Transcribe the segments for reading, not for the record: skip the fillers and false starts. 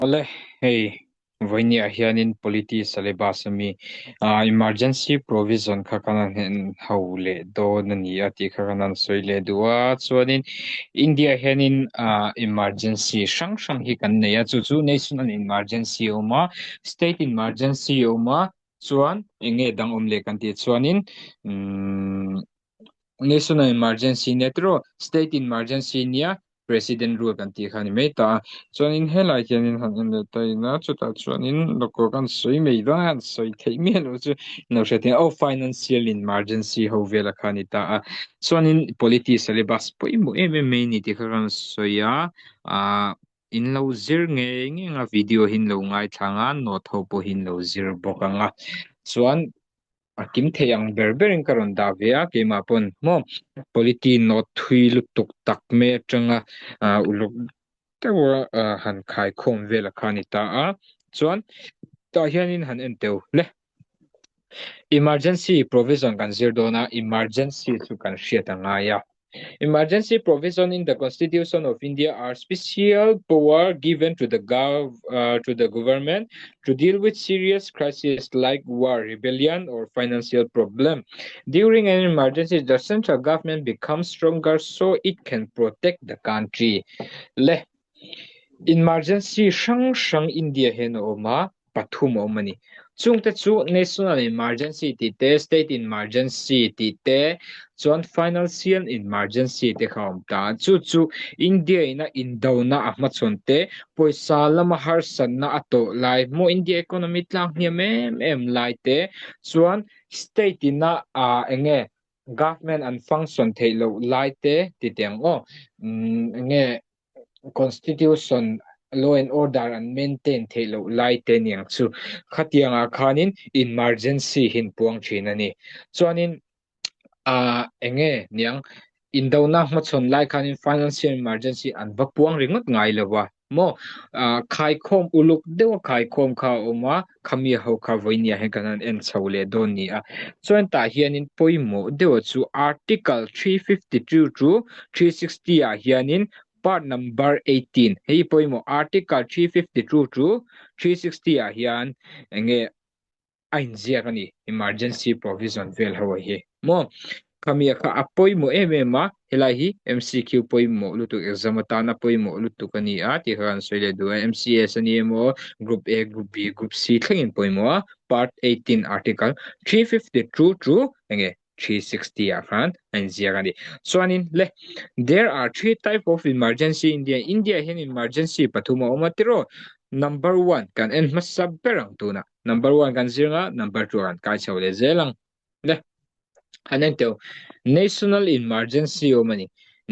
Awle, hei vawinia hianin Polity syllabus ami ah emergency provision kha kan han en ho leh dawn a ni a tih kha kan han sawi leh duh a, chuanin India hianin ah emergency hrang hrang hi kan nei a, chu chu national emergency a awm a, state emergency a awm a, chuan eng nge dang awm leh kan tih chuanin umm National emergency nia tiraw state emergency nia president rule kan tih kha a ni mai ta a chuanin helai hianin han en leh ta ila chutah chuanin lawkawr kan sawi mai dawn a han sawi theih miah loh chu lo hriat theih a aw financial emergency ho vela kha a ni ta a chuanin polity syllabus pawimawh em em mai a ni tih kha kan sawi a ah in lo zir ngei ngei ang a video hi in lo ngaithla ang a note ho pawh hi in lo zir bawk ang a chuan. A kim thei ang ber berin ka rawn dah ve a, keimah pawn maw polity note thui lutuk tak mai atanga uluk deuha han khaikhawm vel a kha a ni ta a, chuan tah hianin han en teu hle. Emergency provision kan zir dawn a, emergency chu kan hriat a ngai a. Emergency provision in the Constitution of India are special power given to the gov uh, to the government to deal with serious crises like war, rebellion, or financial problem. During an emergency, the central government becomes stronger so it can protect the country. Le emergency hrang hrang India hian a awm a, pathum a awm a ni. Chungte chu National Emergency tih te, State Emergency tih te, chuan Financial Emergency te kha a awm ta. Chu chu India ina indona a hmachhawn te, pawisa lama harsatna a tawh lai, maw India economy tlang hniam em em lai te, chuan State ina ah eng nge government an function theih loh lai te ti teh ang aw. Umm eng nge Constitution, law and order an maintain theih loh lai te niang chu khatiangah khanin emergency hi an puang thin a ni. Chuanin ah eng nge niang indona hmachhawn lai khanin financial emergency an va puang ringawt ngai lo a maw ah khaikhawm uluk deuha khaikhawm kha a awm a khami ho kha vawinia hian kan han en chho leh dawn ni a. Chuan tah hianin pawimawh deuha chu article 352 to 360 ah hianin part number 18 hei pawimawh article 352 to 360 ah hian eng nge a inziak a ni emergency provision vel ho hi maw khami kha a pawimawh em em a helai hi MCQ pawimawh lutuk exam atana pawimawh lutuk a ni a tih kha kan sawi leh duh a MCS a ni emaw group A group B group C thlengin pawimawh a part 18 article 352 to enge 360 ah khan a inziak a ni chuanin le there are three type of emergency India India hian emergency pathum a awm a tiraw number one kan en hmasa ber ang tunah number one kan zir anga number two ah kan kai chho leh zel ang le han en teu national emergency awm a ni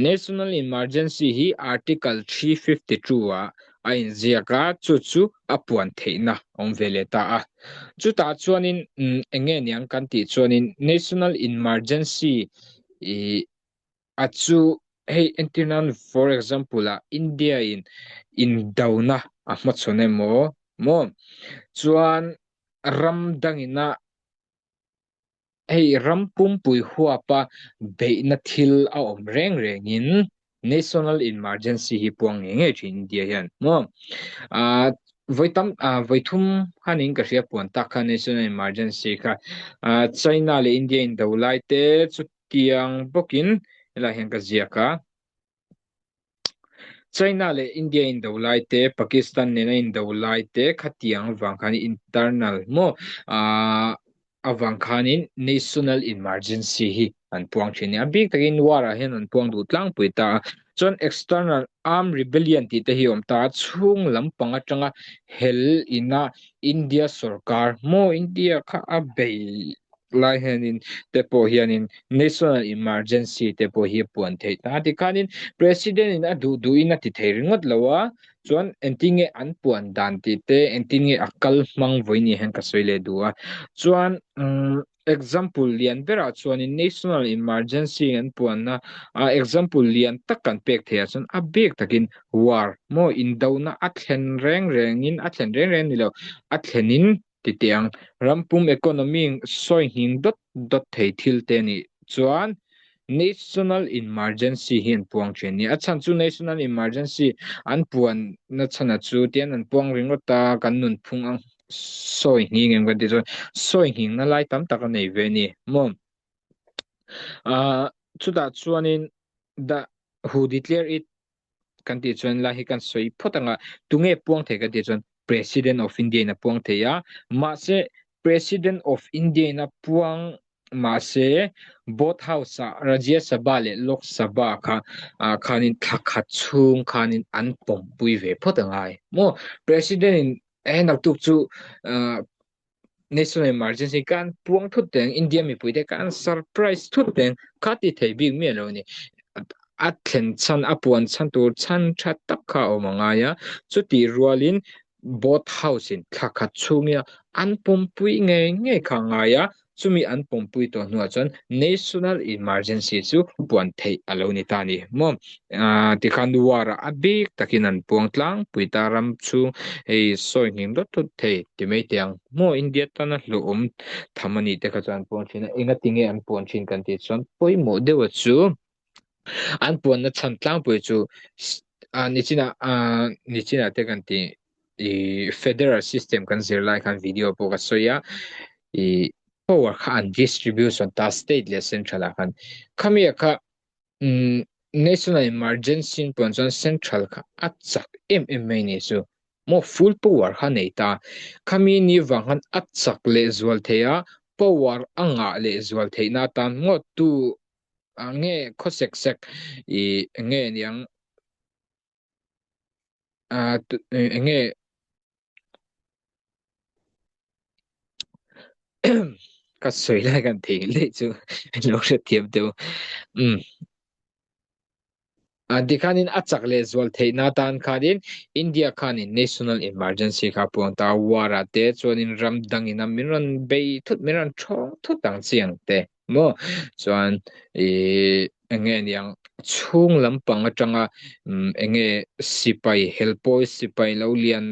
national emergency hi article 352 ah a inziak a chu chu a puan theihna awm ve leh ta a chutah chuanin eng nge niang kan tih chuanin national emergency ih a chu hei entir nan for example ah India in indona a hmachhawn emaw maw chuan ram dangina Hei ram pumpui huapa beihna thil a awm reng rengin National Emergency hi puang ngei ngei thin India hian maw. Ah vawi tam ah vawi thum khanin ka hria puan tak kha National Emergency kha ah China leh India indo lai te chutiang bawkin helaiah hian ka ziak a. China leh India indo lai te, Pakistan nena indo lai te khatiang avang khan internal maw ah avang khanin national emergency hi an puang thin a ni. A bik takin war ah hian an puang duh tlangpui ta a. Chuan external arm rebellion tih te hi a awm ta a, chhung lampang atanga hel ina India sorkar maw India kha a bei lai hianin te pawh hianin national emergency te pawh hi a puan theih ta tikhanin president in a duh duhin a ti thei ringawt lo a chuan engtin nge an puan dan tih te engtin nge a kal hmang vawi ni hian ka sawi leh duh a chuan umm example lian berah chuanin national emergency an puanna a example lian tak kan pek theih ah chuan a bik takin war maw indona a thlen reng rengin a thlen reng reng ni lo a thlenin Ti teh ang, ram pum economy sawi nghing dawt dawt thei thil te nih chuan National Emergency hi an puang thin a ni. A chhan chu National Emergency an puan na chhan a chu tian an puang ringawt a, kan nunphung ang sawi nghing em kan tih chuan sawi nghing na lai tam tak a nei ve a ni maw. Ahh chutah chuanin the who declare it kan tih chuan lai hi kan sawi phawt anga tunge puang thei kan tih chuan President of India in a puang thei a, mahse President of India in a puang mahse both house ah Rajya Sabha leh Lok Sabha kha ah khanin thla khat chhung khanin an pawmpui ve phawt angai maw President in eh naktuk chu ah National emergency kan puang thut teng India mipui te kan surprise thut teng kha ti thei bik miah lo ni a thlen chhan a puan chhan tur chhan tha tak kha a awm a ngai a chutih rualin both house in thla khat chhungia an pawmpui ngei ngei kha a ngai a chumi an pawmpui tawh hnuah chuan national emergency chu puan theih a lo ni ta a ni maw ah tikhan war ah a bik takin an puang tlangpui ta ram chhung hei sawi nghing dawt dawt thei ti mai teh ang maw India tana hlauhawm tham a nih te kha chuan an puang thin a engatinge an puan thin kan tih chuan pawimawh deuh a chu an puanna chhan tlangpui chu ah nichinah ah nichinah te kan tih ih federal system kan zir lai khan video pawh ka sawi a ih power kha an distribution ta state leh central ah khan khami ah kha umm national emergency an puan chuan central kha a chak em em mai ni chu maw full power kha nei ta khami ni vang khan a chak leh zual thei a power a ngah leh zual theih na atan ngawt tu ah nge khaw sek sek ih eng nge niang ah eng nge ka sawi lai kan thei leh chu lo hrethiam teu um a tikhanin a chak leh zual theihna tan khanin India khanin national emergency kha puang ta war ah te chuanin ram dangin a min rawn bei thut min rawn thawng thut ang chi ang te maw chuan ih eng nge niang chhung lampang atanga umm eng nge sipai helpawi sipai lo lian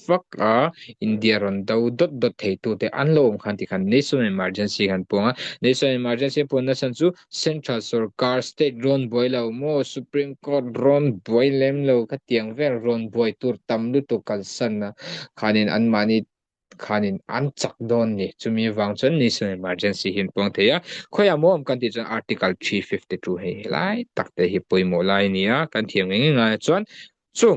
vak a India rawn do dawt dawt thei tu te an lo awm khan tikhan national emergency khan puang a national emergency a puan na chhan chu central sorkar state rawn buai lo maw supreme court rawn buai lem lo khatiang vel rawn buai tur tam lutuk kalsan a khanin anmahni khanin an chak dawn ni. Chumi avang chuan national emergency hi an puang thei a. Khawiah maw awm kan tih chuan Article 352 hei helai tak te hi pawimawh lai a ni a, kan thiam ngei ngei ngai a chuan chu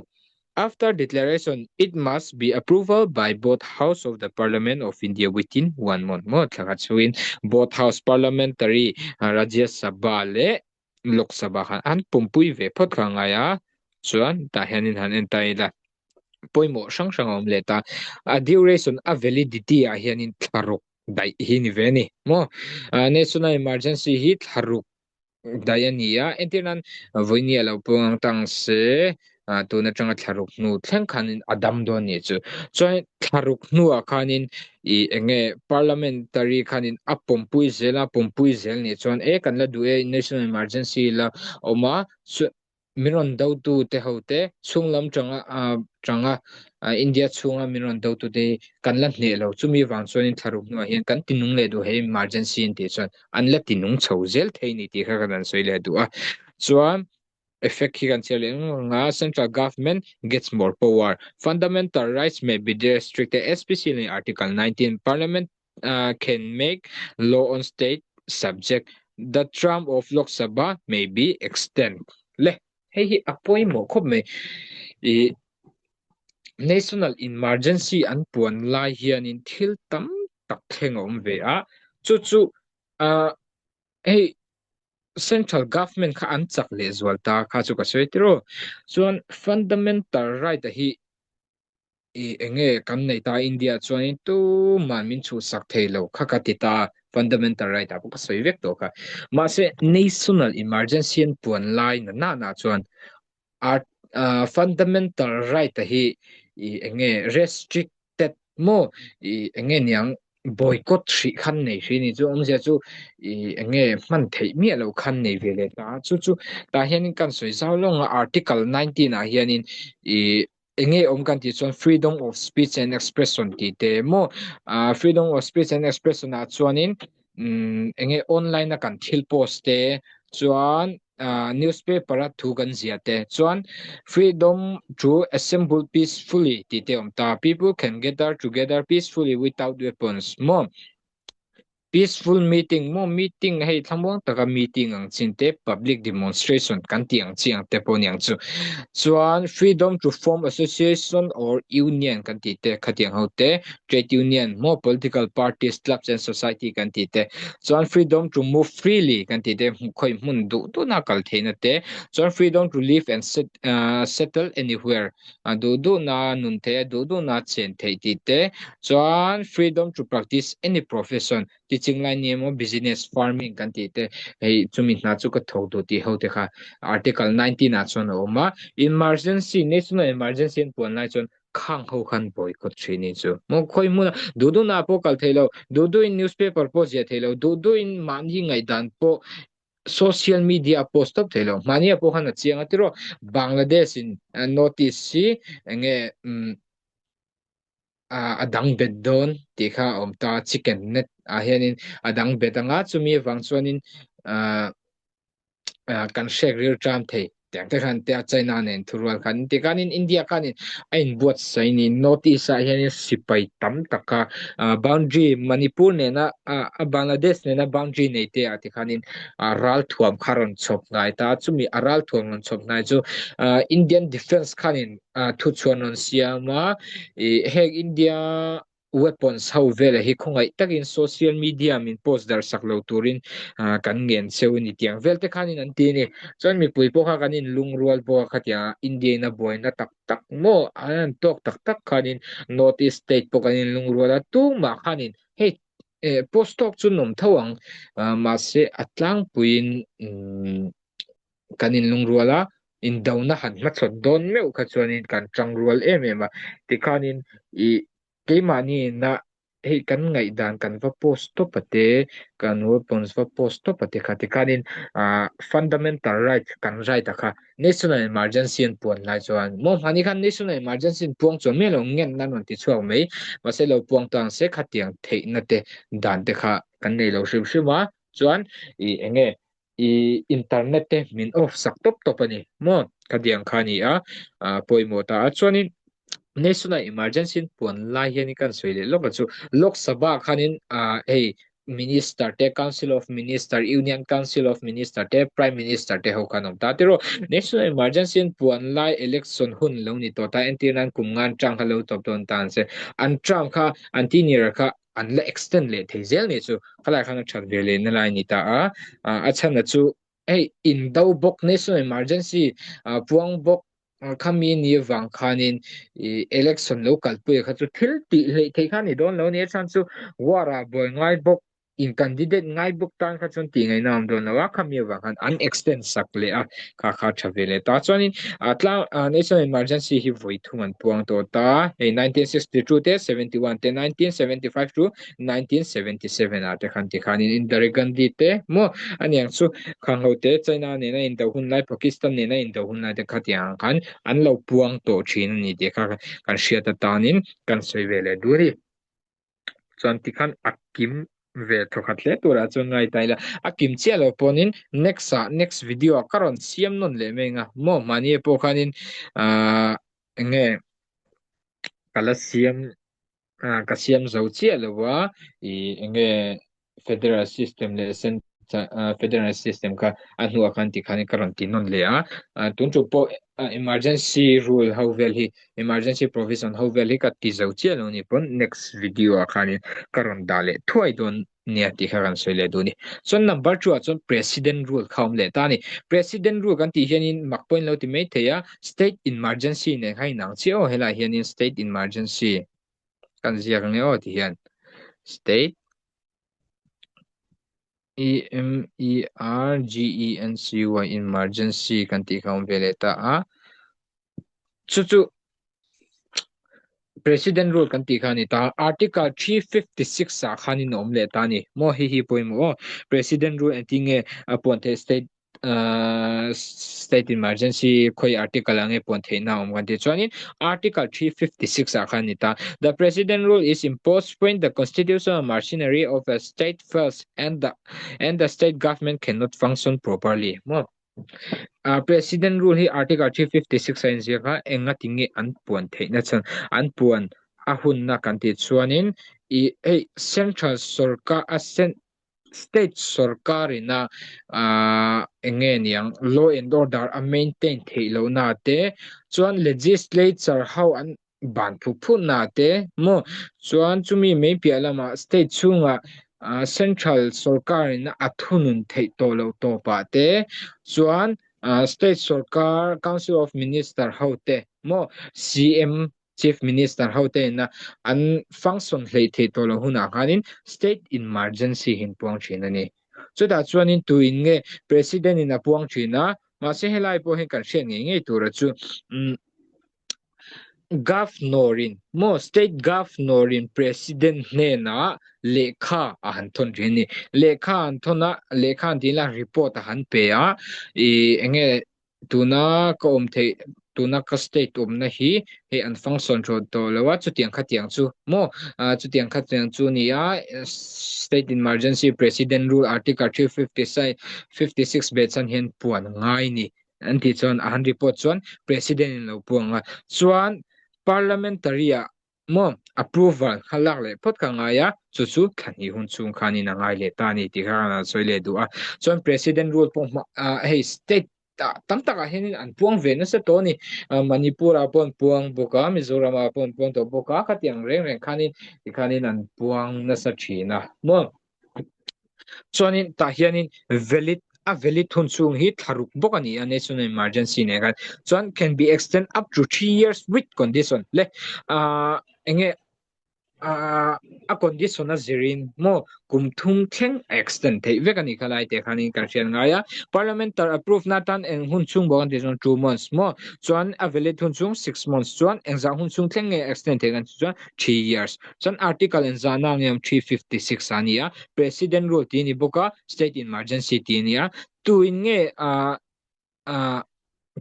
after declaration it must be approval by both house of the parliament of India within one month maw thla khat chhungin both house parliamentary Rajya Sabha leh Lok Sabha khan an pumpui ve phawt kha ngai a chuan tah hianin han en ta ila. pawimawh hrang hrang a awm leh ta a duration a validity ah hianin thlaruk daih hi ni ve a ni maw national emergency hi thlaruk daih a ni a entir nan vawinia lo pawng ang tang se tun atanga thlaruk hnu thleng khanin a dam dawn ni chu chuan thlaruk hnuah khanin ih eng nge parliamentary khanin a pawmpui zel a pawmpui zel ni chuan e kan la duh e national emergency la awm a min rawn dotu te ho te chhung lam tanga tanga India chhunga min rawn dotu te hi kan la hneh lo chumi vang chuanin thlaruk hnuah hian kan tinung leh duh hei emergency an tih chuan an la tinung chho zel thei ni tih kha kan han sawi leh duh a chuan effect hi kan chhiar leh ang a central government gets more power fundamental rights may be restricted especially in article 19 parliament uh, can make law on state subject the term of Lok Sabha may be extend le hei hi a pawimawh khawp mai i national emergency an puan lai hianin thil tam tak thleng a awm ve a chu chu uh, hei central government kha an chak leh zual ta kha chu ka sawi tiraw chuan fundamental right a hi I enge kan nei ta India chuanin tuman min chhuhsak thei lo kha ka ti ta fundamental right ah pawh ka sawi vek tawh kha. Mahse national emergency an puan lai na na na chuan art uh, fundamental right a hi i enge restricted maw i enge niang boycott hrih khan nei hrih ni chu awmzia chu i enge hman theih miah lo khan nei ve leh ta chu chu tah hianin kan sawi zau lawng a article 19 ah hianin i Enge awm kan tih chuan freedom of speech and expression tih te maw ah freedom of speech and expression ah chuanin umm enge online a kan thil post te. Chuan newspaper a thu kan ziah te chuan freedom to assemble peacefully tih te a awm ta. People can gather together peacefully without weapons maw? Peaceful meeting maw meeting hei thlamuang taka meeting ang chin te public demonstration kan tih ang chi ang te pawh aniang chu. Chuan freedom to form association or union kan tih te khatiang ho te trade union maw political parties clubs and society kan tih te chuan freedom to move freely kan tih te khawi hmun duh duhna kal theihna te chuan freedom to live and set ah settle anywhere a duh duhna nun theih a duh duhna chen theih tih te chuan freedom to practice any profession teaching line ni emaw business farming kan tih te hei chumi hna chu ka thawk duh tih ho te kha article 19 ah chuan a awm a emergency national emergency an puan lai chuan khang ho khan boycott thin ni chu maw khawi hmuna duh duhna pawh kal thei lo duh duhin newspaper pawh ziah thei lo duh duhin mahni ngaihdan pawh social media post tawp thei lo mahni ah pawh khan a chiang a tiraw Bangladesh in notice hi enge um a dang bet dawn tih kha a awm ta chicken net ah hianin a dang bet anga chumi avang chuanin ah kan hrek ril tram thei tiang te khan te a China nen thurual khan ti khanin India khanin a inbuatsaih ni North East ah hianin sipai tam taka boundary Manipur nena a Bangladesh nena boundary nei te ah ti khanin ralthuam kha rawn chhawp hnai ta chumi a ralthuam rawn chhawp hnai chu Indian Defence khanin thuchhuan rawn siam a ih heng India Weapons ho velah hi khawngaih takin social media min post darh sak lo turin kan ngen cheu a ni tiang vel te khanin an ti a ni. Chuan mipui pawh kha kan inlungrual bawk a khatiang a India in a buaina tak tak maw an han tawk tak tak khanin North East state pawh kan inlungrual a tumah khanin hei post tawk chu nawm tho ang mahse a tlangpuiin kan inlungrual a, indona han hmachhawn dawn meuh kha chuanin kan tangrual em em a, tikhanin ih keimahni ina hei kan ngaihdan kan va post tawp a te, kan weapons va post tawp a te kha tikhanin ah fundamental right kan right a kha national emergency an puan lai chuan maw hmani khan national emergency an puang chuan miah lo ngen nan rawn ti chhuak mai mahse lo puang tang se khatiang theihna te dan te kha kan nei lo hrim hrim a chuan ih eng nge i internet te min off sak tawp tawp a ni maw ka diang kha a ni a ah pawimawh ta a chuanin national emergency puan lai hian kan sawi leh lawk a chu Lok Sabha khanin ah hei minister te council of minister union council of minister te prime minister te ho khan awm ta tiraw national emergency puan lai election hun lo ni tawh ta entir nan kum ngan term kha lo tawp dawn ta an se an term kha an tenure kha an la extend leh thei zel nih chu khalai khan a that ve leh na lai ni ta a a chhan a chu hei indo bawk national emergency puang bawk khami ni vang khanin i election lo kalpui kha chu thil tih hleih theih kha ni dawn lo ni a chhan chu war ah buai ngai bawk in candidate ngai bawk tan kha chuan tih ngaihna awm dawn lo a khami avang khan an extend sak leh a kha kha tha ve leh ta chuanin a tlang national emergency hi vawi thum an puang tawh ta hei 1962 te 71 te 1975 to 1977 ah te khan ti khanin Indira Gandhi te maw aniang chu khang ho te China nena indo hun lai Pakistan nena indo hun lai te khatiang khan an lo puang tawh thin ani tih kha kan hriat atanin kan sawi ve leh duh a ni. Chuan tikhan a kim ve thawkhat hle turah chuan ngai ta ila a kim chiah lo pawnin next ah next video ah ka rawn siam nawn leh mai anga maw mahni pawh khanin ah eng nge ka la siam ah ka siam zo chiah lo a ih eng nge federal system leh federal system kha a hnuah khan tikhan ka rawn ti nawn leh a tun tum pawh emergency rule ho vel hi emergency provision ho vel hi ka ti zo chiah lo ni pawn next video ah khanin ka rawn dah leh thuai dawn nia tih kha kan sawi leh duh a ni chuan number 2 ah chuan president rule kha awm leh ta a ni president rule kan tih hianin mak pawhin lo ti mai thei a state emergency nen khan inang chiah aw helaiah hianin state emergency kan ziak ang e aw ti hian state E M E R G E N C Y emergency kan tih kha awm ve leh ta a chu chu president rule kan tih kha a ni ta article 356 ah khanin a awm leh ta a ni maw hei hi pawimawh aw president rule engtin nge a puan theih state. State emergency khawi article ah nge puan theihna a awm kan tih chuanin Article 356 ah khan a ni ta. The President rule is imposed when the constitutional machinery of a state fails and the and the state government cannot function properly. Maw? President rule hi Article 356 a inziak a, enga tinge an puan theihna chhan an puan a hunna kan tih chuanin i hei central sorkar a State sorkarina eng nge niang law and order a maintain theih lohna te chuan legislature ho an ban phuk phuk na te maw chuan chumi mai piah lamah state chhungah central sorkarina a thunun theih tawh loh tawpah te chuan state sorkar council of minister ho te maw CM Chief Minister ho te ina an function hleih theih tawh loh hunah khanin State Emergency hi an puang thin a ni. Chutah chuanin tuin nge President in a puang thin a, mahse helai pawh hian kan hriat ngei ngei tura chu umm Governor in maw State Governor in President hnenah lehkha a han thawn thin a ni. Lehkha an thawn a, lehkha an tih la report a han pe a, ih enge Tuna ka awm theih, tuna ka state awmna hi hei an function tawh tawh lo a, chutiang khatiang chu maw, chutiang khatiang chu ni a, state emergency president rule article 356 bet chan hian puan ngai ni an tih chuan a han report chuan president in lo puang a, chuan parliamentary ah Maw? Approval kha lak leh phawt ka ngai a, chu chu thla hnih hun chhung khanin a ngai leh ta a ni tih kha kan sawi leh duh a. Chuan President rule pawh hma ah hei state ah tam takah hianin an puang ve nasa tawh a ni. Manipur ah pawh an puang bawk a, Mizoram ah pawh an puang tawh bawk a, khatiang reng reng khanin tikhanin an puang nasa thin a. Maw? Chuanin tah hianin valid a valid hun chhung hi thla ruk bawk a ni a national emergency nen khan chuan can be extend up to 3 years with condition le ah enge ah a condition a zirin maw kum thum thleng a extend theih vek a ni kha lai te khanin kan hriat ngai a parliamentary approve na tan eng hun chhung bawk an tih chuan 2 months maw chuan a valid hun chhung 6 months chuan engzah hun chhung thleng nge extend theih kan tih chuan 3 years Chuan article in zahna ang em 356 a ni a, President rule tih a ni bawk a, State emergency tih a ni a, tuin nge ah ah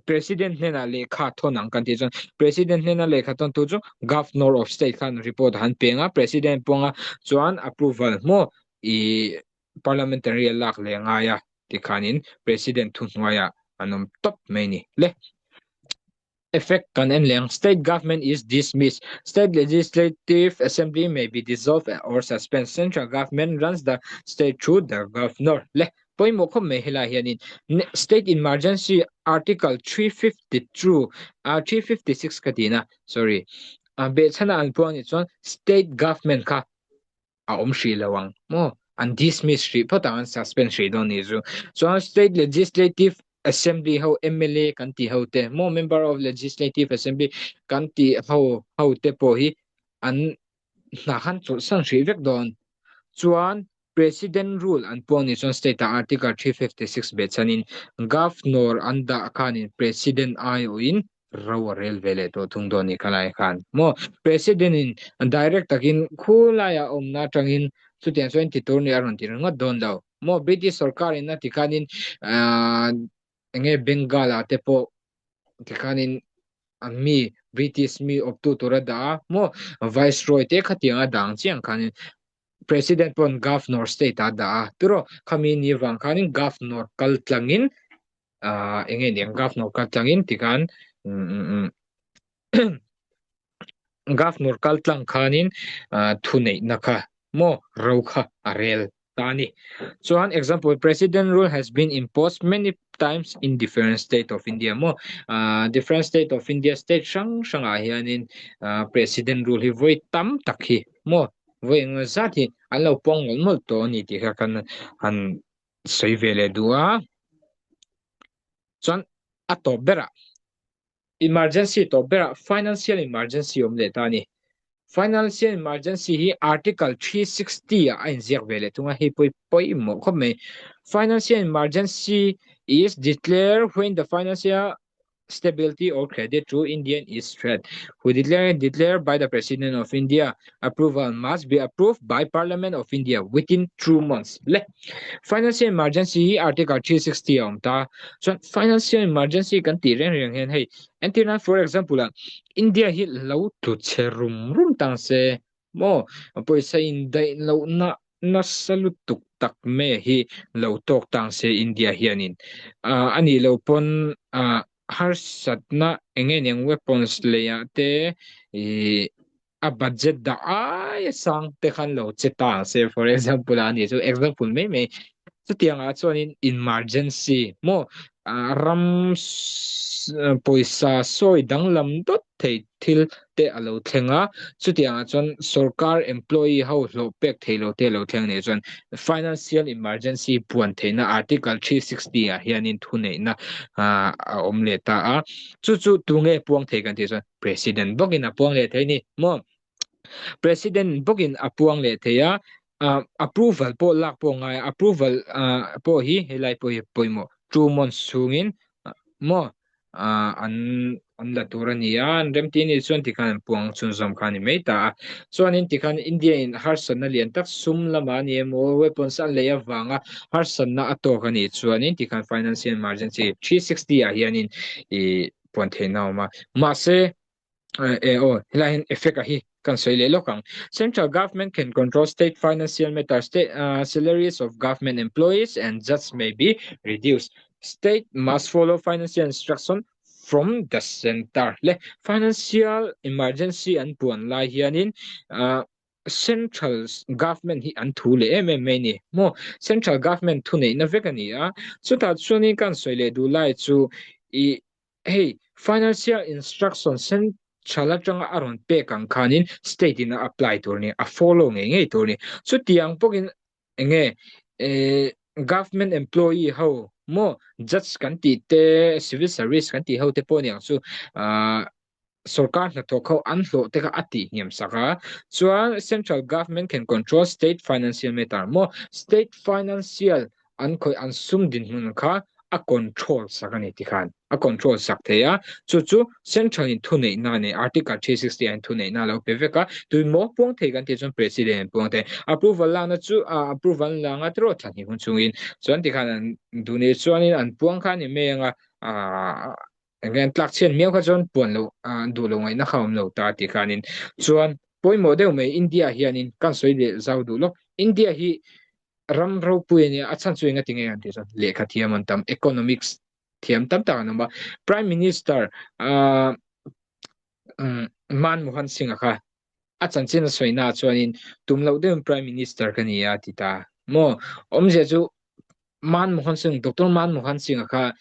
President hnenah lehkha thawn ang kan tih chuan President hnena lehkha thawn tu chu Governor of State khan report a han peng a, President pawnga chuan approval maw ih parliamentary a lak leh ngai a tikhanin President thuhnuaiah an awm tawp mai a ni le. Effect kan en leng. State government is dismissed. State legislative assembly may be dissolved or suspended. Central government runs the state through the governor. Le pawimawh khawp mai helai hianin State emergency article 352 uh, 356 ka tina sorry uh, behchhana an puang ni chuan state government kha a awm hrih lo ang maw an dismiss hrih phawt ang an suspend hrih dawn nih chu chuan state legislative assembly ho MLA kan tih ho te maw member of legislative assembly kan tih ho ho te pawh hi an hna khan chawlhsan hrih vek dawn chuan president rule an puang ni chuan state ah article 356 beh chhanin governor an dah khanin president aiawhin ro a rel ve leh tawh thung dawn ni khalai khan maw president in direct takin khulaiah awmna atangin chutiang chuan ti tur ni a rawn ti ringawt dawn lo maw British sarkar in a ti khanin ahh enge Bengal ah te pawh ti khanin an mi British mi awptu tur a dah a maw viceroy te khatiang a dah ang chiang khanin President pawn governor state ah a dah a turaw khami ni vang khanin governor kal tlangin ah eng nge niang governor kal tlangin tikhan governor kal tlang khanin ah thu neihna kha maw ro kha a rel ta a ni. Chuan example president rule has been imposed many times in different state of India maw ah different state of India state hrang hrangah hianin ah president rule hi vawi tam tak hi maw vawi engemaw zat hi an lo puang mawlh mawlh tawh a ni tih kha kan han sawi ve leh duh a chuan a tawp berah emergency tawp berah financial emergency awm leh ta a ni financial emergency hi article 360 ah a inziak ve leh thung a hei pawi pawimawh khawp mai financial emergency is declared when the financial. stability or credit to Indian is threat who declare declared by the President of India. Approval must be approved by Parliament of India within 2 months. Le financial emergency hi Article 360 a awm ta. Chuan financial emergency kan tih reng reng hian hei entirnan, for example ah, India hi lo tlu chhe rum rum tang se maw, pawisa indaih lohna nasa lutuk tak mai hi lo tawk tang se India hianin a nih loh pawn harsatna eng nge niang weapons leiah te ih a budget dah aia sang te khan lo che ta ang se, for example a nih chu, example mai mai. Chutiang ah chuanin emergency maw ram pawisa sawi danglam dawt thei thil te a lo thleng a, chutiang ah chuan sorkar employee ho hlawh pek thei lo te a lo thleng a nih chuan financial emergency puan theihna article 360 ah hianin thuneihna a awm leh ta a, chu chu tunge puang thei kan tih chuan president bawkin a puang leh thei a ni maw. President bawkin a puang leh thei a, approval pawh lak pawh a ngai a, approval pawh hi helai pawh hi pawimawh 2 months chhungin maw an an la tur a ni a, an remti anih chuan tikhan an puang chhunzawm kha a ni mai ta a. Chuanin tikhan India in harsatna lian tak sum lamah a ni emaw weapons an lei avanga harsatna a tawk a nih chuanin tikhan financial emergency 360 ah hianin ih puan theihna a awm a, mahse e aw helai hian effect a hi kan sawi leh lawk ang. Central government can control state financial matter, state salaries of government employees and judge may be reduced. State must follow financial instruction from the center. Le financial emergency an puan lai hianin central government hi an thu leh em em mai ni maw. Central government thu neihna vek a ni a, chutah chuanin kan sawi leh duh lai chu i hei financial instruction central atanga a rawn pek ang khanin state in a apply tur a ni, a follow ngei ngei tur a ni. Chutiang bawkin enge government employee ho maw judge kan tih te, civil service kan tih ho te pawh aniang chu sorkar hnathawk ho an hlawh te kha a tih hniam sak a. Chuan central government can control state financial matter maw, state financial an khawih an sum dinhmun kha a control sak a ni tikhan a control sak thei a, chu chu central in thuneihna a nei, article 360 ah hian thuneihna a lo pe vek a. Tui maw puang thei kan tih chuan president an puang thei, approval lakna chu approval an la anga tiraw thla hnih hun chungin chuan tikhan an duh nih chuanin an puang kha a ni mai anga eng nge tlak chhiat miau kha chuan puan loh duh loh ngaihna kha a awm lo ta tikhanin. Chuan pawimawh deuh mai India hianin kan sawi leh zau duh lawk, India hi ram ropui a nia, a chhan chu enga tinge an tih chuan lehkha thiam an tam, economics thiam tam tak an awm a. Prime Minister uh, um, Manmohan Singh a kha a chanchin a sawi na chuanin tum loh deuhin Prime Minister ka ni a ti ta maw. Awmzia chu Manmohan Singh, Doctor Manmohan Singh a kha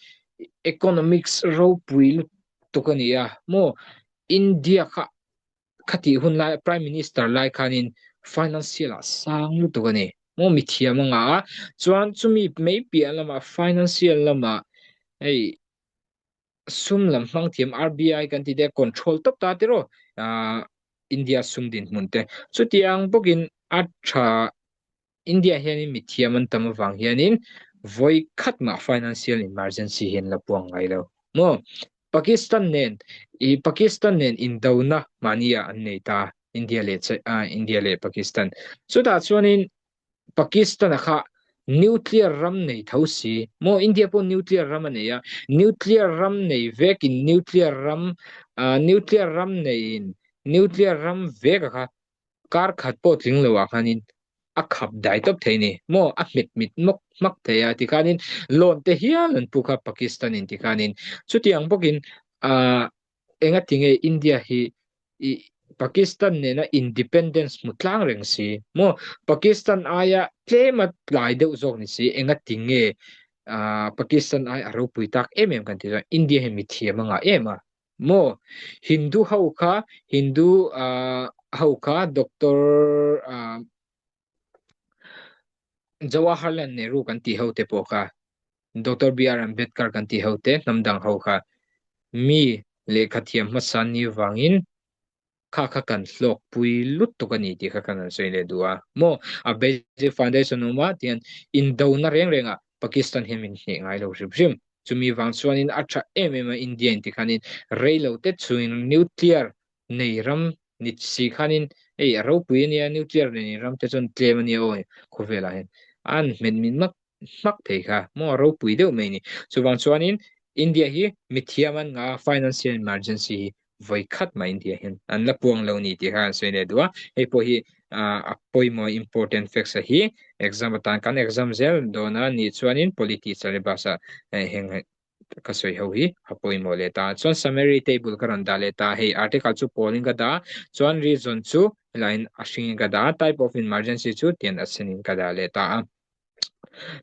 economics ropui lutuk a ni a maw. India kha Khatih hun lai Prime Minister lai khanin financial ah sang lutuk a ni maw, mithiam a ngah a, chuan chumi mai piah lamah financial lamah hei sum lam hmang thiam RBI kan tih te control tawp ta tiraw ah India sum dinhmun te chutiang bawkin a tha. India hianin mithiam an tam avang hianin vawi khat mah financial emergency hi an la puang ngai lo maw? Pakistan nen i Pakistan nen indona mahnia an nei ta India leh India leh Pakistan. Chutah chuanin Pakistan a kha nuclear ram nei tho si maw? India pawh nuclear ram a nei a, nuclear ram nei vekin nuclear ram nuclear ram neiin nuclear ram vek a kha kar khat pawh tling lo ah khanin a khap dai tawp thei ni maw, a hmet mit mawk hmak thei a tikhanin loan te hial an puk a Pakistan in tikhanin. Chutiang bawkin ah enga tinge India hi i Pakistan nena independence hmu tlang reng si maw, Pakistan aia tlema tlai deuh zawk ni si enga tinge ah Pakistan ai a ropui tak em em kan tih chuan India hi mithiam a ngah em a. Maw? Hindu ho kha, Hindu ho kha Doctor Jawaharlal Nehru kan tih ho te pawh kha, Doctor BR Ambedkar kan tih ho te, hnam dang ho kha mi lehkha thiam hmasa ni vangin kha kha kan hlawkpui lutuk a ni tih kha kan rawn sawi leh duh a. Maw? A basic foundation awm a tihian indona reng rengah Pakistan hian min hneh ngai lo hrim hrim. Chumi vang chuanin a tha em em a India in tikhanin rei lo te chungin nuclear nei ram ni si khanin hei a ropui ania nuclear nei ram te chuan tlem ania aw khawvelah hian an hmet min mak hmak thei kha maw a ropui deuh mai ni. Chuvang chuanin India hi mithiam an ngah a, financial emergency hi vawi khat mah India hian an la puang lo ni tih kha an sawi leh duh a. Hei pawh hi a pawimawh important facts a hi exam atan kan exam zel dawn a nih chuanin polity syllabus ah heng ka sawi ho hi a pawimawh leh ta. Chuan summary table ka rawn dah leh ta hei article chu pawlin ka dah a, chuan reason chu helaiin a hringin ka dah a, type of emergency chu tian a senin ka dah leh ta a.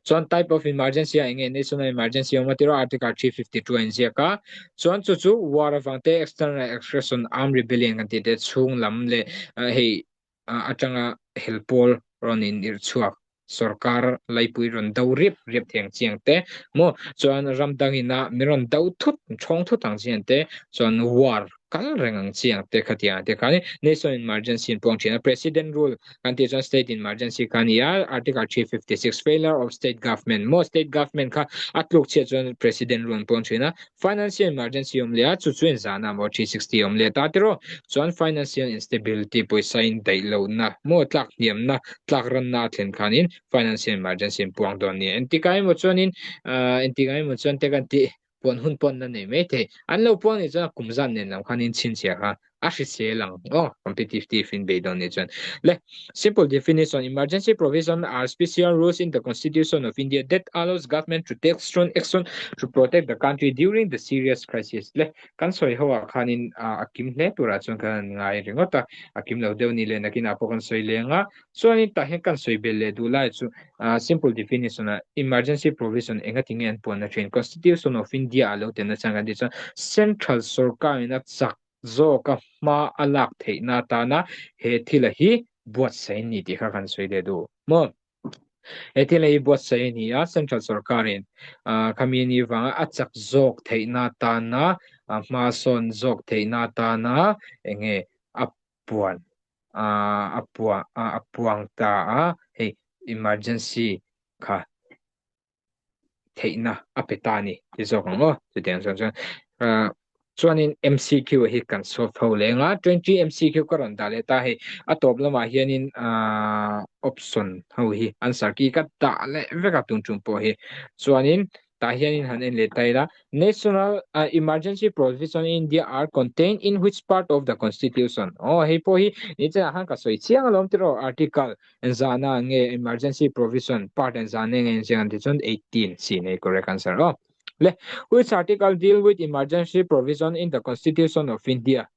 Chuan type of emergency a enge national emergency awm a tiraw article 352 a inziak a chuan chu chu war avang te external aggression armed rebellion kan tih te chhung lam leh hei atanga hel pawl rawn in irh chhuak sorkar laipui rawn do riap riap thei ang chi ang te maw chuan ram dang ina min rawn do thut thawng thut ang chi ang te chuan war kal reng ang chi ang te khatiang te khan national emergency an puang thin a president rule kan tih chuan state emergency kha ni a article 356 failure of state government maw state government kha a tluk chhiat chuan president rule an puang thin a financial emergency awm leh a chu chu in zana maw 360 awm leh ta tiraw chuan financial instability pawisa in daih lohna maw tlak hniamna tlak ranna a thlen khanin financial emergency an puang dawn ni engtikah emaw chuanin engtikah emaw chuan te kan tih puan hun pawn na nei mai thei. An lo puang nih chuan a kum zan nen lam khan in chhinchhiah kha a hrisel ang aw competitive in beidawn nih chuan. Le simple definition emergency provision are special rules in the constitution of India that allows government to take strong action to protect the country during the serious crisis. Le kan sawi ho ah khanin a kim hle turah chuan kan ngai ringawt a, a kim lo deuh ni leh nakinah pawh kan sawi leng a. Chuanin tah hian kan sawi belh leh duh lai chu simple definition a emergency provision enga tinge an puan na thin Constitution of India ah lo telna chang kan tih chuan central sorkar in a chak zawk a hma a lak theih na atana he thil a hi buatsaih a ni tih kha kan sawi leh duh maw. He thil a hi buatsaih a ni a central sorkar in khami ni vanga a chak zawk theih na atana hma sawn zawk theih na atana enge a puan a puah a puang ta a hei emergency kha theihna a pe ta a ni ti zawk ang aw chutiang chuan chuan ah chuanin M_C_Q hi kan solve ho leng a 20 M_C_Q ka rawn dah leh ta hei a tawp lamah hianin ah option ho hi answer key ka dah leh vek a tun tum pawh hi chuanin Tah hianin han en leh ta ila, National Emergency Provision in India are contained in which part of the Constitution? Aw, hei pawh hi nichinah khan ka sawi chiang alawm tiraw, Article engzahna nge Emergency Provision part engzahna nge inziak an tih chuan 18 sin hei correct answer aw. Le, which article deal with emergency provision in the Constitution of India?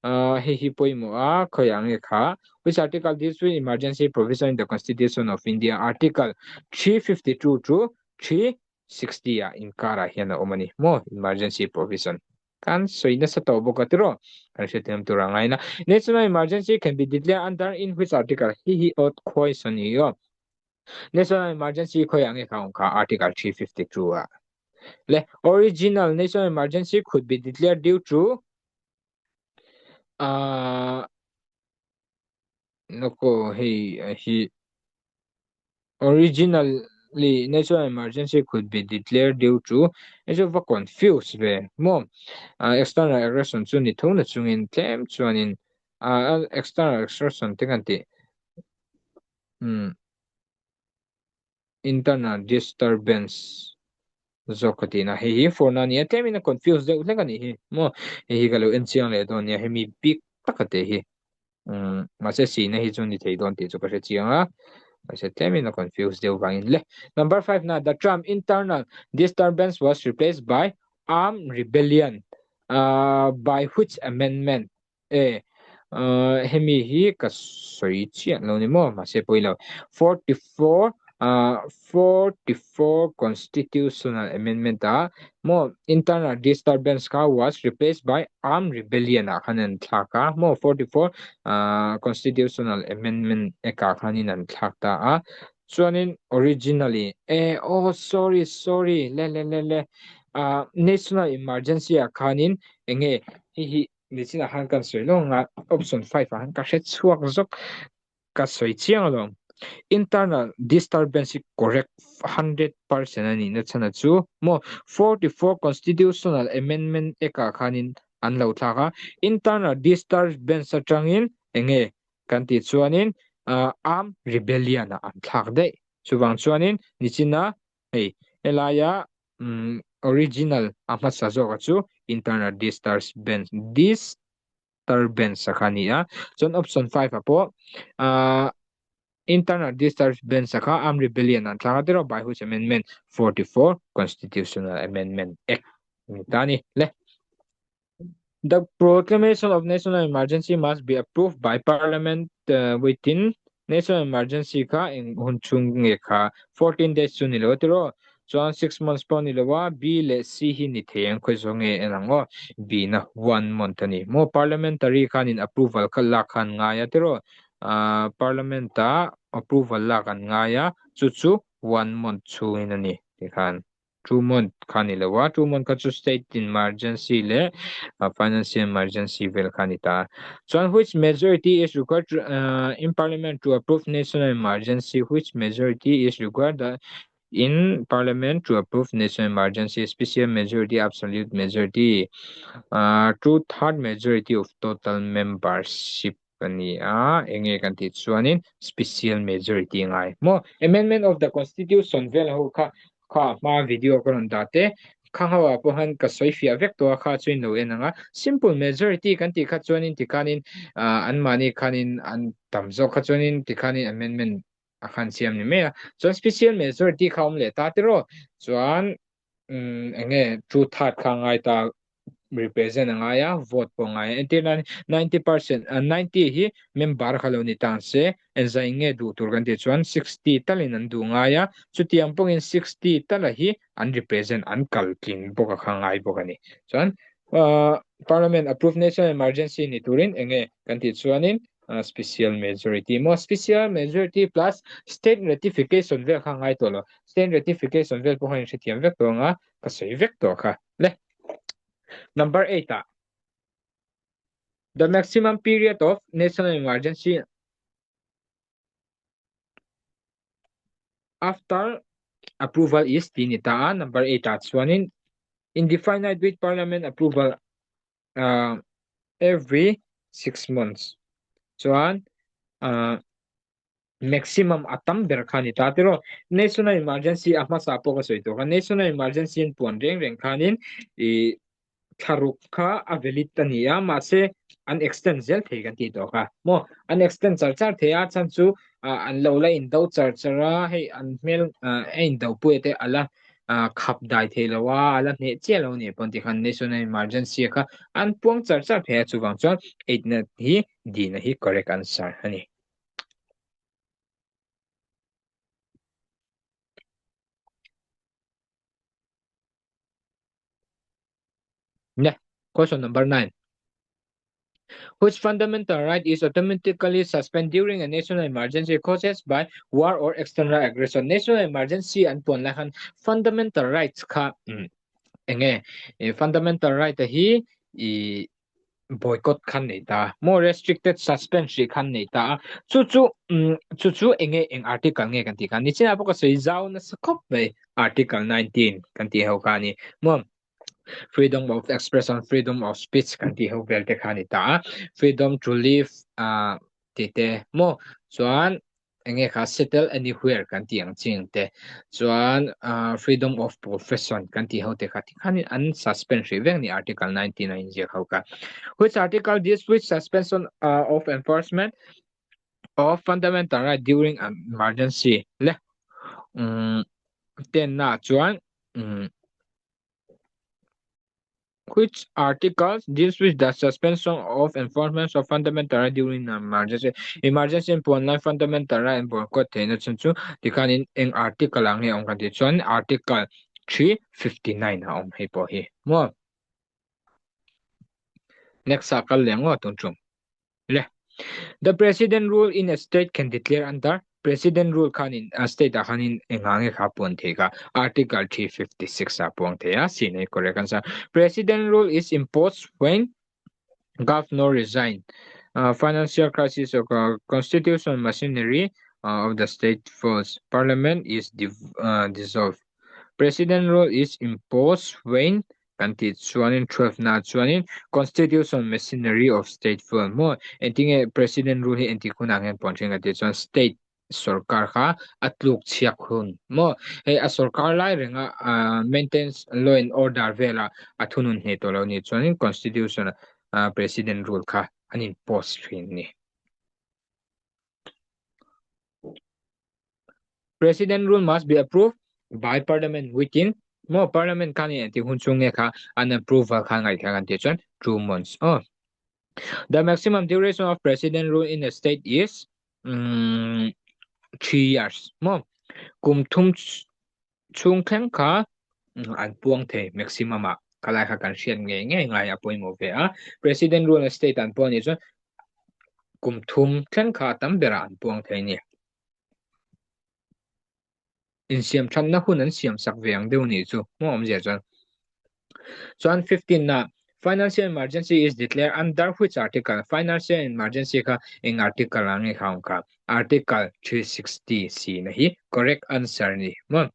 Hei hi pawimawh a, khawiah nge kha? Which article deals with emergency provision in the Constitution of India? Article 352 to 360 ah inkarah hian a awm a ni maw? Emergency provision kan sawi nasa tawh bawk a tiraw? Kan hrethiam tur a ngaina. National emergency can be declared under in which article? Hei hi odd question i aw. National emergency khawiah nge kha awm kha? Article 352 ah. Le, original national emergency could be declared due to uh, nako hei hi originally national emergency could be declared due to hei chu va confuse ve maw external aggression chu ni tho na chungin tlem chuanin uh, external aggression te kan tih um internal disturbance zawk ka tihna hei hi forna ania tlemin a confuse deuh hlek a nih hi maw hei hi ka lo en chiang leh dawn nia hemi bik taka te hi umm mahse sihna hi chu ni thei dawn tih chu ka hre chiang a mahse tlemin a confuse deuh vangin le number 5 na the term internal disturbance was replaced by armed rebellion uh, by which amendment E, hemi hi ka sawi chiah lo ni maw, mahse pawi lo. 44, 44 Constitutional Amendment ah maw internal disturbance kha was replaced by armed rebellion ah khan an thlak a maw, 44 Constitutional Amendment Act ah khanin an thlak ta a. Chuanin originally, e oh sorry sorry le le le le, national emergency ah khanin enge hei hi Nichinah khan kan sawi lo ang a, option 5 ah khan ka hre chhuak zawk, ka sawi chiang alawm. Internal disturbance hi correct 100% a nihna chhan a chu maw 44 Constitutional Amendment Act ah khanin an lo thlak a, internal disturbance atangin enge kan tih chuanin armed rebellion ah an thlak daih. Chuvang chuanin nichina hei helaia original a hmasa zawka chu internal disturbance disturbance a kha a ni a, chuan option 5 ah pawh internal disturbance a kha armed rebellion an thlak a tiraw by which amendment 44 Constitutional Amendment Act ni ta a ni le. The proclamation of national emergency must be approved by parliament within national emergency kha eng hun chhung nge kha 14 days chu ni lo tiraw chuan 6 months pawh ni lo a B leh C hi ni thei ang khawi zawng nge en ang aw B na 1 month a ni maw parliamentary khanin approval kha lak khan ngai a tiraw parliament ah approval lak an ngai a chu chu 1 month chhungin a ni tikhan. 2 month kha ni lo a, 2 month kha chu state emergency leh financial emergency vel kha ni ta. Chuan which majority is required to, in parliament to approve national emergency, which majority is required in parliament to approve national emergency, special majority, absolute majority, two third majority of total membership. A ni a, enge kan tih chuanin special majority ngai maw? Amendment of the constitution vel ho kha kha hma video ka rawn dah te kha ho ah pawh khan ka sawi fiah vek tawh a kha chu in lo en ang a, simple majority kan tih kha chuanin tikhanin ah anmahni khanin an tam zawk kha chuanin tikhanin amendment a khan siam ni mai a, chuan special majority kha awm leh ta tiraw chuan enge two third kha ngai ta represent a ngai a vote pawh ngai a entir nan 90% 90 hi member kha lo ni tan se engzah in nge duh tur kan tih chuan 60 talin an duh ngai a chutiang pawhin 60 tala hi an represent an kal tling bawk a kha ngai bawk a ni chuan parliament approve national emergency ni turin enge kan tih chuanin special majority maw special majority plus state ratification vel kha ngai tawh lo state ratification vel pawh kha in hrethiam vek tawh ang a ka sawi vek tawh kha le number 8 ah the maximum period of national emergency after approval is ti ni ta a number 8 ah chuanin indefinite with parliament approval every 6 months chuan maximum a tam ber kha ni ta tiraw national emergency a hmasa pawh ka sawi tawh kha national emergency an puan reng reng khanin ih thlaruk kha a valid a ni a mahse an extend zel thei kan tih tawh kha maw an extend char char thei a chhan chu an lo la indo char char a hei an hmel a indo pui te a la khap dai thei lo a a la hneh chiah lo nih pawn tikhan national emergency kha an puang char char thei a chuvang chuan eight na hi dina hi correct answer a ni. Ne, question number 9. Which fundamental right is automatically suspended during a national emergency caused by war or external aggression? National emergency an puan lai khan fundamental rights kha enge fundamental right hi i boycott khan nei ta more restricted suspend hri khan nei ta a chu chu chu chu enge eng article nge kan ti khan nichina pawh ka sawi zau nasa khawp mai article 19 kan ti ho kha ni maw freedom of expression freedom of speech kan ti ho vel te kha ni ta a freedom to live ti te maw chuan enge kha settle anywhere kan tih ang ching te chuan freedom of profession kan tih ho te kha ti khanin an suspend hrih vek ni article 19 a inziak ho kha which article deals with suspension of enforcement of fundamental right during an emergency le ten na chuan Which article deals with the suspension of enforcement of fundamental right during an emergency? Emergency in puan lai fundamental right an boycott theihna chhan chu tikhanin eng article ah nge a awm kan tih chuan article 359 a awm hei pawh hi maw. Next ah kal leh ngawt tun tum. Le. The president rule in a state can declare under President rule khanin a state ah khanin enga nge kha puan thei kha Article 356 ah puang thei a si nei correct answer. President rule is imposed when governor resign. Financial crisis or constitutional machinery of the state falls, parliament is dissolved. President rule is imposed when kan tih chuanin 12 na chuanin constitution machinery of state fail maw engtinge president rule hi engtik hunah hian puan thin kan tih chuan state sorkar kha a tluk chhiak hun maw hei a sorkar lai renga maintenance law and order vela a thunun hneh tawh lo ni chuanin constitution president rule kha an impose thin ni. President rule must be approved by parliament within maw parliament khan in engtik hun chhung nge kha an approval kha ngaih kha kan tih chuan 2 months aw. The maximum duration of president rule in a state is 3 years maw kum thum chhung thleng kha an puang thei maximum ah khalai kha kan hriat ngei ngei ngai a pawimawh ve a. President rule a state an puang nih chuan kum thum thleng kha a tam berah an puang thei a ni. Insiam thatna hun an siam sak ve ang deuh nih chu maw awmzia chuan. Chuan 15 na financial emergency is declared under which article? Financial emergency kha eng article ah nge kha awm kha? Article 360 C na hi correct answer ni maw.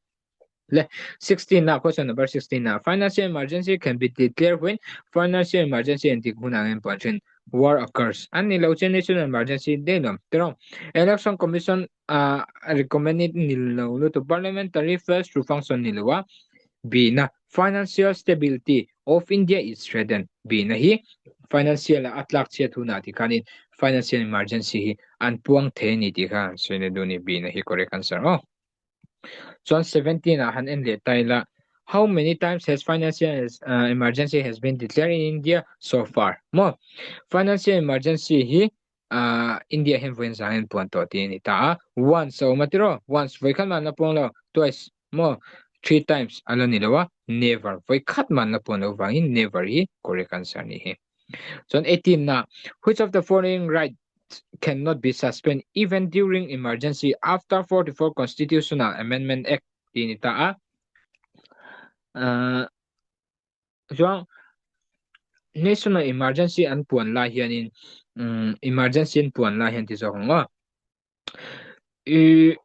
Le 16 na question number 16 na financial emergency can be declared when? Financial emergency engtik hunah nge an puan thin? War occurs an ni lo che national emergency daih lo tiraw. Election commission recommended ni lo lutuk parliamentary fails to function ni lo a. B na financial stability of India is threatened B na hi financial a tlak chhiat hunah ti khanin financial emergency hi an puang thei a ni tih kha an sawi na duh a ni. B na hi correct answer aw. Chuan 17 ah han en leh ta ila how many times has financial emergency has been declared in India so far maw? Financial emergency hi India hian vawiin zan hian puan tawh tih a ni ta a. Once a awm a tiraw? Once vawikhat mah an la puang lo, twice maw? Three times a la ni lo a, never vawikhat mah an la puan loh vangin never hi correct answer a ni hi. Chuan 18 na which of the following right cannot be suspended even during emergency after 44 Constitutional Amendment Act tih a ni ta a. Chuan national emergency an puan lai hianin emergency an puan lai hian ti zawk ang aw. I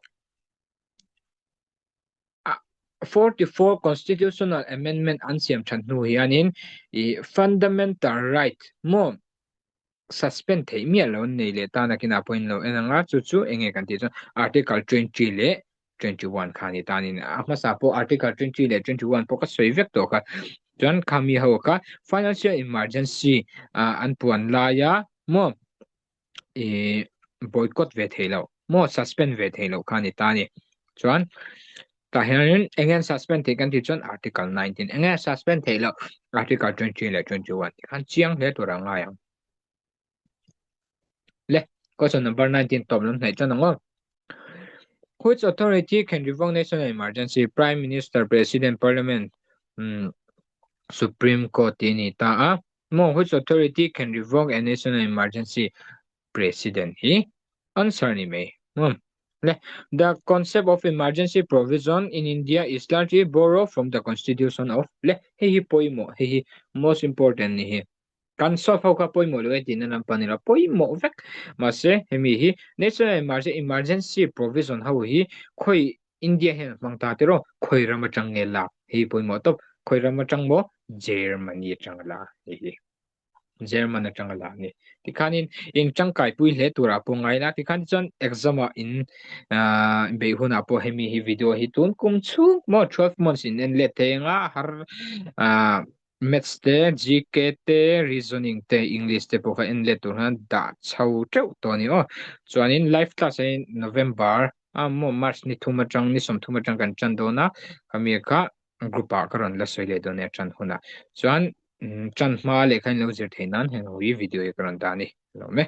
44 Constitutional Amendment an siam that hnu hianin i fundamental right maw suspend theih miah lo an nei leh ta nakinah pawhin lo en anga chu chu enge kan tih chuan Article 20 leh 21 kha ni ta niin a hmasa pawh Article 20 leh 21 pawh ka sawi vek tawh kha. Chuan khami ho kha financial emergency an puan laia maw i boycott ve thei lo maw suspend ve thei lo kha ni ta ni. Chuan tah hianin enge an suspend theih kan tih chuan Article 19 enge a suspend theih loh Article 20 leh 21 ti khan chiang hle tur a ngai ang. Le question number 19 tawp lam hnaih chuan ang aw. Which authority can revoke national emergency? Prime Minister, President, Parliament, Supreme Court tih a ni ta a. Maw which authority can revoke a national emergency? President hi answer ni mai. Maw le the concept of emergency provision in India is largely borrowed from the constitution of le hei hi pawimawh hei hi most important ni hi. Kan solve ho kha pawimawh lo e tihna lampang ni lo pawimawh vek mahse hemi hi national emergency emergency provision ho hi khawi India hian a hmang ta tiraw khawi ram atang nge lak hei pawimawh tawp khawi ram atang maw Germany atang a la hei hi German atang a la a ni tikhanin in tangkai pui hle turah pawh ngai ila tikhan chuan exam ah in ah beih hunah pawh hemi hi video hi tun kum chhung maw 12 months in en let thei anga har ah Maths te, GK te, Reasoning te, English te pawh kha en let tur hian dah chho teuh tawh a ni aw. Chuanin live class hi November a maw March ni thum atang ni 30 atang kan tan dawn a, khami kha group ah ka rawn la sawi leh dawn nia tan hunah. Chuan tan hma leh kha in lo zir theih nan heng ho hi video hi ka rawn dah a ni. Lawm e.